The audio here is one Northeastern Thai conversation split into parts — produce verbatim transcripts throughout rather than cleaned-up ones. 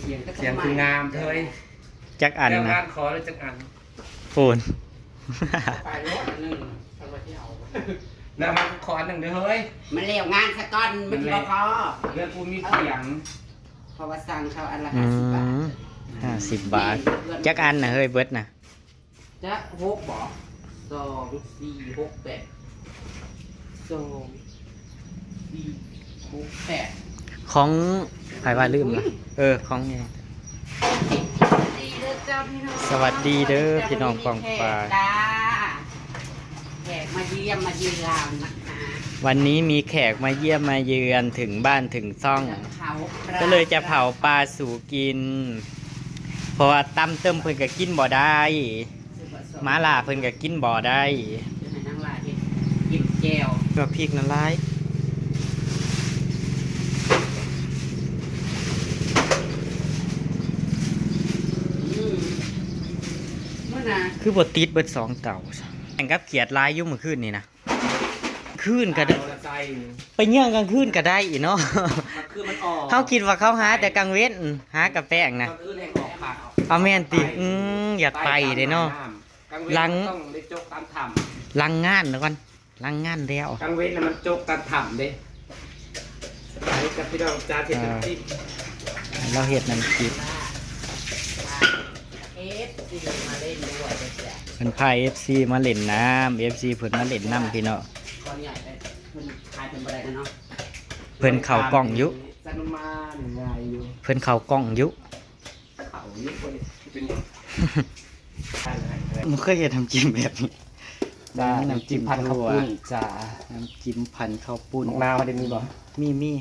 เสียงก็เสียงคืองามเฮ้ย จักอันนะ แล้วงานขอแล้วจักอัน ปูน ไปรถอันหนึ่งเอาไว้ที่เอา แล้วมาขออันหนึ่งเด้อเฮ้ย มันแล้วงานซะก่อน มันสิบ่พอ เรื่องกูมีเสียง เพราะว่าสั่งเขาอันละ อืม ห้าสิบบาท ห้าสิบบาท แม่น จักอันนะเฮ้ย เบิดนะ จักหกบ่ สอง สี่ หก แปด สอง สี่ หก แปด ของไผว่าลืมละ เออ ของนี่ สวัสดีเด้อเจ้าพี่น้อง สวัสดีเด้อพี่น้องกองปลา จ้า แขกมาเยี่ยมมาเยือนนะคะ วันนี้มีแขกมาเยี่ยมมาเยือนถึงบ้านถึงช่อง จะเผาปลา ก็เลยจะเผาปลาสู่กิน เพราะว่าตำเติมเพิ่นก็กินบ่ได้ หม่าล่าเพิ่นก็กินบ่ได้ จะให้นางล่าเฮ็ดกินแจ่ว ก็พริกนั่นหลาย อืม มื้อน่ะ คือบ่ติดเบิดสองเตา แข่งกับเขียดหลายอยู่มื้อคืนนี่นะ คืนก็ได้ เอาละใส่ ไปเยื่องกลางคืนก็ได้อีเนาะ กลางคืนมันออก เฮาคิดว่าเขาหาแต่กลางเว้น หากับแป้งนะ กลางคืนแห่งออกผัก เอาแม่นติ อืม อยากไปเด้เนาะ กลางเว้น หลัง มันต้องได้จกตามถ้ำ หลังงานแล้วก่อน หลังงานแล้ว กลางเว้นน่ะมันจกตามถ้ำเด้ ไปกับพี่น้องจ้าที่ อ่า เป็นที่ เราเฮ็ดน้ำพริก เอฟซีมาเล่นด้วยนะจ๊ะ เพิ่นพาเอฟซีมาเล่นน้ำ เอฟซีเพิ่นมาเล่นน้ำพี่น้อง ขออนุญาตไป เพิ่นขายเพิ่นบ่ได้นะเนาะ เพิ่นเข้ากล้องอยู่ สันมาหนึ่งลายอยู่ เพิ่นเข้ากล้องอยู่ เขาอยู่บ่ได้เป็นหยัง มันเคยเฮ็ดน้ำจิ้มแบบนี้ จ้า น้ำจิ้ม น้ำจิ้มผัดข้าวปุ้น ถั่ว จ้า น้ำจิ้มผัดข้าวปุ้น มะนาวได้มีบ่ มี มี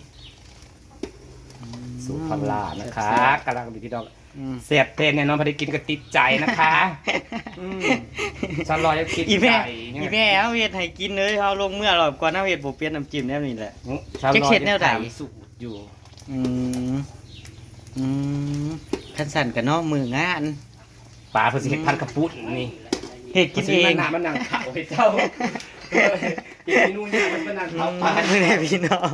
สูตรพอลล่านะคะ แซ่บๆ กำลังดีพี่น้อง อืม แซ่บแท้แน่นอน พอได้กินก็ติดใจนะคะ อืม สาวลอยยังติดใจ อีแม่ เนี่ย อีแม่เอาเฮ็ดให้กินเลย เอาลงเมื่อรอบก่อน เอาเฮ็ดบ่เป็นน้ำจิ้มแนวนี้แหละ อืม สาวลอย จักเฮ็ดแนวใด ยังถามสูตรอยู่ อืม อืม คันสั่นก็เนาะ มื้องาน ปลาเพิ่นสิเฮ็ดพันธุ์ข้าวปุ้นนี่ เฮ็ดกินเอง มันสิมานั่ง มันนั่งเผาให้เจ้า เออ กินเมนูเนี่ยมันมานั่งเผาปลา มื้อนี้พี่น้อง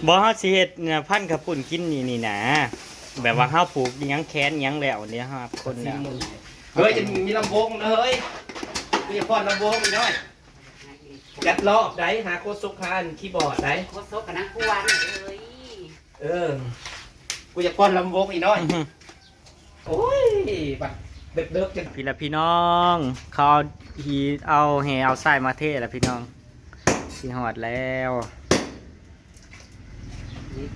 บ่ เฮาสิเฮ็ดเนี่ยพันธุ์ข้าวปุ้นกินนี่ นี่นะ แบบว่าเฮาปลูกอิหยังแคนอิหยังแล้วเนี่ยครับ คน ซิม แล้ว มึง เฮ้ย จะมีลำวงนะเฮ้ย กูอยากป้อนลำวงอีกหน่อย จัดรอบใด หาโคศก หาอันคีย์บอร์ดใด โคศกกับนักกวนเลย เออ กูอยากป้อนลำวงอีกหน่อย อือฮึ โอ้ย บัดเดิกๆ จัง พี่ละพี่น้อง เขาเอาหี เอาแหเอาทรายมาเทแล้วพี่น้อง สิฮอดแล้ว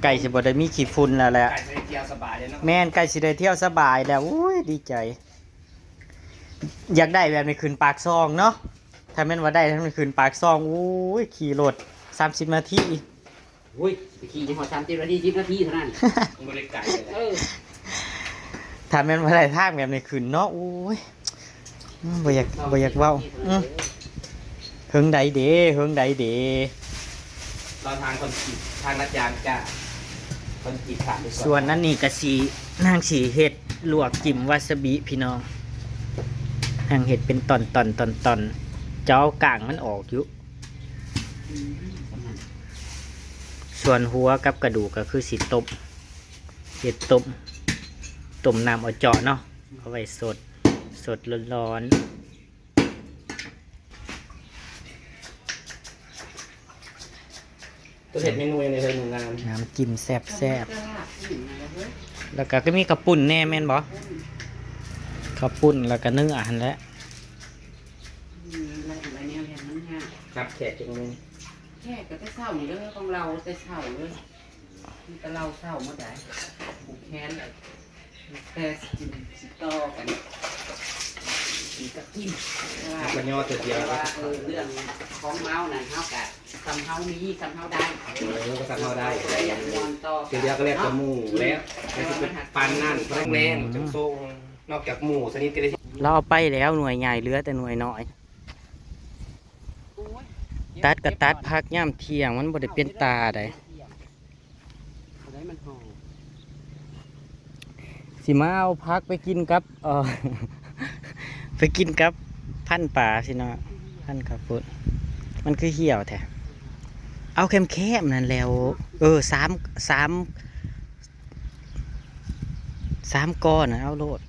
ใกล้สิบ่ได้มีขี้ฝุ่นแล้วแหละ ใกล้สิได้เที่ยวสบายเลยเนาะ แม่น ใกล้สิได้เที่ยวสบายแล้ว อุ้ย ดีใจ อยากได้แบบนี้ขึ้นปากซองเนาะ ถ้าแม่นว่าได้แบบนี้ขึ้นปากซอง อุ้ย ขี่รถสามสิบนาที อุ้ย ไปขี่ฮอดสามสิบนาที สิบนาทีเท่านั้น บ่ได้ไกลเลย เออ ถ้าแม่นว่าได้ทางแบบนี้ขึ้นเนาะ โอ้ย อืม บ่อยาก บ่อยากเว้า อืม เฮิงใดเด้ เฮิงใดเด้ รอทางคนกรีด ทางลาดยางจ้ะ คนกรีดขาดไปก่อน ส่วนอันนี้ก็สิ นางสิเฮ็ดลวกจิ้มวาซาบิพี่น้อง นางเฮ็ดเป็นตอนๆ ตอนๆ เจ้ากางมันออกอยู่ ส่วนหัวกับกระดูกก็คือสิต้ม เฮ็ดต้ม ต้มน้ำเอาเจาะเนาะ เอาไว้สด สดร้อนๆ ตัวเฮ็ดเมนูยังไงเฮ้ยหนูงาม น้ำจิ้มแซ่บๆ แล้วก็ ก็มีข้าวปุ้นแน่แม่นบ่ ข้าวปุ้นแล้วก็เนื้อหั่นแหละ อืม แล้วอะไรเนี่ย มันง่าย ครับแขกจังเลย แขกก็แต่เช้านี่เด้อ ของเราแต่เช้าเลย มีแต่เราเช้ามาได้ ผูกแขนเลย แต่สิกินสิต่อกัน กินก็กิน แต่ว่า ก็ย่อเถื่อเดียว แต่ว่า เออ เรื่องของเมานั่นเฮากะ ส่ำเฮามี ส่ำเฮาได้ เออ ก็ส่ำเฮาได้ ผู้ใดอยากม่วนต่อ เถื่อเดียวก็แล้วแต่หมู่แล้ว แต่สิเป็นปานนั่น แรงๆ จังส่ง นอกจากหมู่สนิทก็ได้ เราเอาไปแล้วหน่วยใหญ่ เหลือแต่หน่วยน้อย โอ้ย ตัดก็ตัดผักยามเที่ยง มันบ่ได้เป็นตาใด เอาได้มันห่อ สิมาเอาผักไปกินกับ เอ่อ ไปกินกับพันธุ์ปลาสิเนาะ พันธุ์ข้าวปุ้น มันคือเหี่ยวแท้ เอาแคมๆ นั่นแหล้ว เออ สาม สาม สามก้อนนะ เอาโลด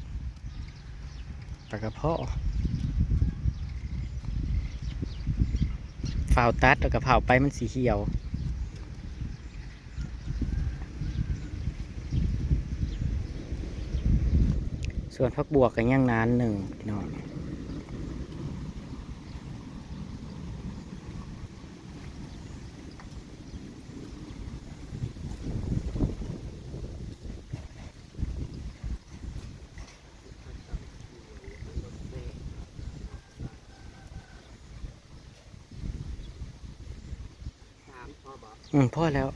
ปลากระเพาะ ฝ่าวตัด แล้วก็ฝ่าวไป มันสิเหี่ยว ส่วนผักบวกก็ยังหนานหนึ่งพี่น้อง อืม พอแล้ว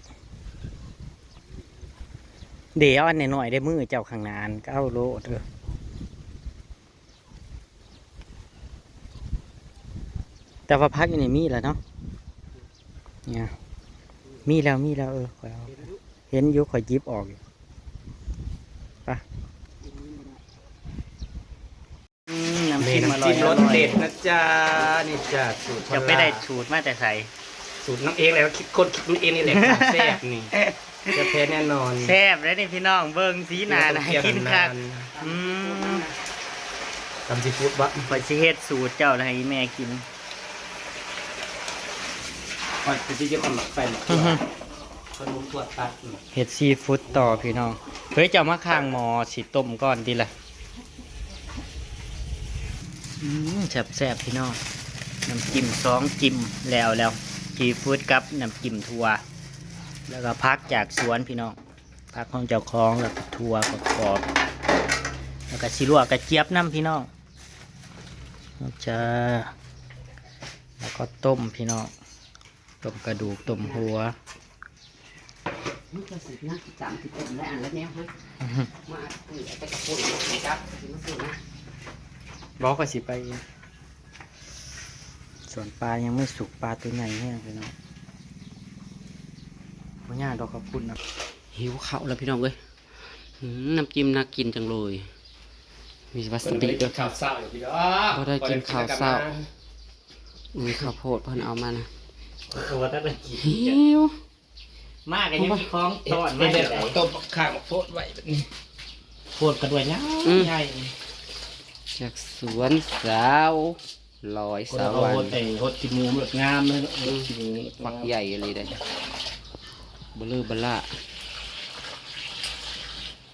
เดี๋ยวอันน้อยๆ ได้มือเจ้าข้างหน้าอันก็เอาโลด เออ แต่ว่าผักอันนี้มีแล้วเนาะ เนี่ย มีแล้ว มีแล้ว เออ ข้อยเอา เห็นอยู่ ข้อยหยิบออกอยู่ ไป อืม น้ำ นี่ จิ้มอร่อย น้ำจิ้มรสเด็ด อร่อย นะจ๊ะ นี่จ้ะ สูตร จะไปได้ พลา สูตรมาแต่ไส สูตรน้องเองแล้ว คิดค้นคิดค้นเองนี่แหละ ของแซ่บนี่ แซ่บแท้แน่นอน แซ่บแล้วนี่พี่น้อง เบิ่งสีหน้า บ่ต้องเคี่ยว น่ากินคัก นาน อืม ตำซีฟู้ดบ่ ข้อยสิเฮ็ดสูตรเจ้าให้อีแม่กิน ข้อยสิเก็บเอาหมักใส่หมัก อือฮึ ขนมถั่วตัด เฮ็ดซีฟู้ดต่อพี่น้อง เฮ้ย เจ้ามาข้างหม้อสิต้มก่อนติล่ะ อืม แซ่บๆ พี่น้อง น้ำจิ้มสองจิ้มแล้วแล้ว ซีฟู้ดกับน้ำจิ้มถั่ว แล้วก็ผักจากสวนพี่น้อง ผักของเจ้าของ แล้วก็ถั่วกรอบๆ แล้วก็สิลวกกระเจี๊ยบนำพี่น้อง นะจ๊ะ แล้วก็ต้มพี่น้อง ต้มกระดูก ต้มหัว มันก็สินักจำที่ต้มได้อันละแนวฮะ มาอัดปุ๋ยเอาแต่กระปุกมากินครับ สิมาซื้อนะ บอกก็สิไป ส่วนปลายังไม่สุก ปลาตัวใหญ่แห้งพี่น้อง บ่ยากดอก ขอบคุณนะ หิวข้าวแล้วพี่น้องเอ้ย อืม น้ำจิ้มน่ากินจังเลย มีวาซาบิด้วย ข้าวเช้าอยู่พี่น้อง บ่ได้กินข้าวเช้า อุ้ย ข้าวโพดเพิ่นเอามานะ ตัวตั้งแต่กิน หิว มากกันยังมีของต้อนมา เฮ็ด อยู่ไหน เอาต้มข้าวโพดไว้แบบนี้ โพดกระด้วยนะ อืม ใหญ่ จากสวนสาว ลอย คน สา เอา วรร หด ณ ไอ้หดขี้หมูมันงามเลยเนาะ อืม หดขี้หมูมันงาม ฝักใหญ่เลยเด้ เบลอเบล่า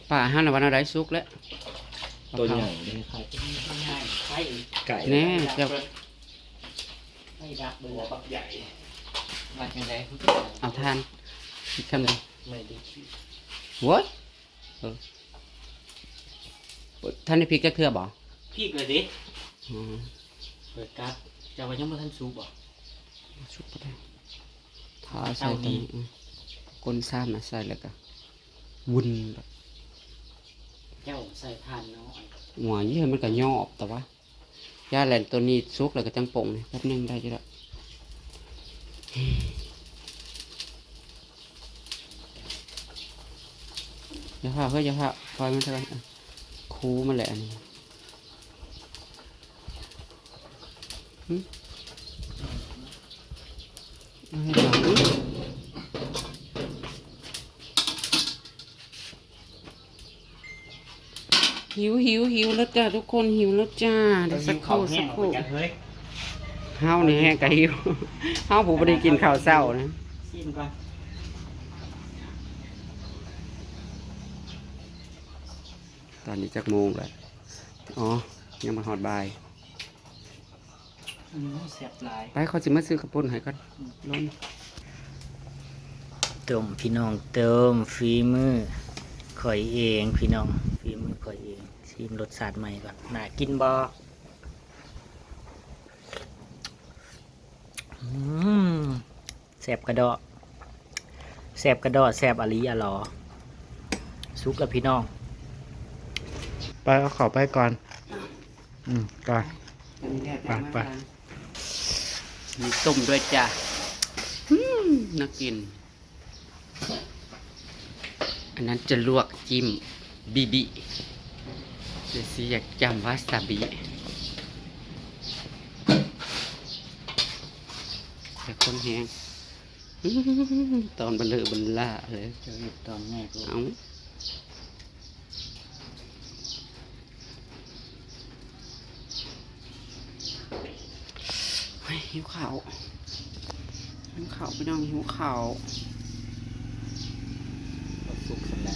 ป้าหั่นวันอะไรสุกแล้ว ตัวใหญ่เลย ไข่ ไข่ ไก่ แน่ จะ ไข่ดักเลย หัวบักใหญ่ มาจังได๋ เอาทาน อีกคำหนึ่ง ไม่ได้ขี้ โว้ย เออ ท่านได้พริกจักเทื่อบ่ พริกเลยดิ อืม เปิดกัด เจ้าว่ายังบ่ทันสุกบ่ สุกบ่ได้ ถ้าใส่ตรงนี้ เต้านี้ อืม ก้นซ้ำนะ ใส่แล้วก็ วุ่นแบบ เจ้าใส่ถ่านน้อย หัวยี่ห้อมันก็ยอบ แต่ว่า ย่าแหลนตัวนี้สุกแล้วก็จังปงนี่ แป๊บหนึ่งได้อยู่แล้ว อย่าพาเฮ้ย อย่าพา ปล่อยมันเถอะ อ่ะ คูมันแหละอันนี้ หึ เอาให้ฟัง หิว หิว หิวแล้วจ้าทุกคน หิวแล้วจ้า เดี๋ยวสักครู่ สักครู่ เฮานี่แฮงกะหิว เฮาผู้บ่ได้กินข้าวเช้านะ ชิมก่อน ตอนนี้จักโมงแล้ว อ๋อ ยังบ่ฮอดบ่าย อืม แซ่บหลาย ไป เขาสิมาซื้อข้าวปุ้นให้ก่อน อืม ล้น ต้มพี่น้อง ต้มฝีมือข้อยเองพี่น้อง ฝีมือข้อยเอง ชิมรสชาติใหม่ก่อน น่ากินบ่ อืม แซ่บกระเดาะ แซ่บกระเดาะ แซ่บอะหลีอะหลอ สุกแล้วพี่น้อง ไปเอาเข้าไปก่อน อืม ไป ไป ไป มีต้มด้วยจ้ะ อืม น่ากิน อันนั้นจะลวกจิ้ม บีบี เดี๋ยวสิอยากจำวาซาบิ แต่คนแฮง ตอนเบลอเบล่าเลย เจ้าเห็ดตอนแม่กู เอา หิวข้าว หิวข้าวพี่น้อง หิวข้าว สุกสำเร็จ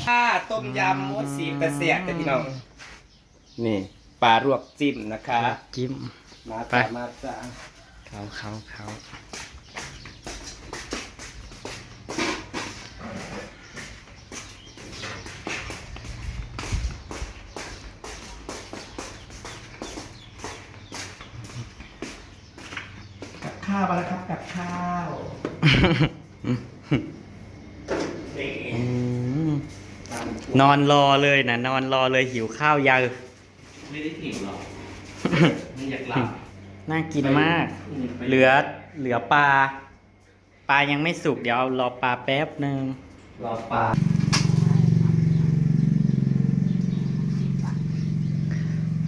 อ่า ต้มยำโอ้ยสีตะเสียดแต่พี่น้อง นี่ปลาลวกจิ้มนะคะ จิ้ม มา ไป จ้ามาจ้า เขาเขาเขา กับข้าวมาแล้วครับกับข้าว อืมนอนรอเลยนะ นอนรอเลย หิวข้าวยัง ไม่ได้หิวหรอกไม่อยากหลับ น่ากินมาก อืมไป เหลือเหลือปลา ปลายังไม่สุก เดี๋ยวรอปลาแป๊บหนึ่ง รอปลา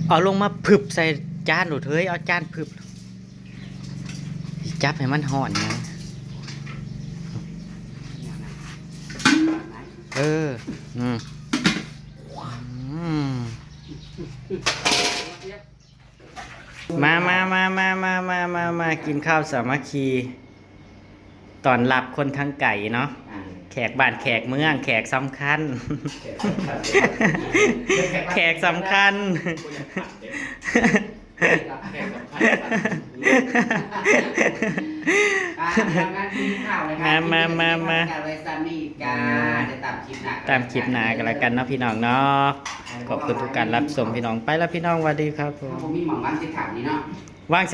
เอาลงมาผึบใส่จานโลดเฮ้ย เอาจานผึบ จับให้มันห่อนนะ เออ อืม อืม มามามามามามามามากินข้าวสามัคคีต้อนรับคนทางไกลเนาะ อ่า แขกบ้านแขกเมือง แขกสำคัญ แขกสำคัญ แขกสำคัญ แขกสำคัญ อ่ะทำงานกินข้าวนะครับ มามามามา การไว้ซ้ำนี่อีกกาจะตามคลิปหน้า ตามคลิปหน้ากันแล้วกันเนาะพี่น้องเนาะ ขอบคุณทุกการรับชมพี่น้อง ไปแล้วพี่น้อง สวัสดีครับผม ถ้าผมมีหม่องบ้านที่ถามนี่เนาะ ว่าง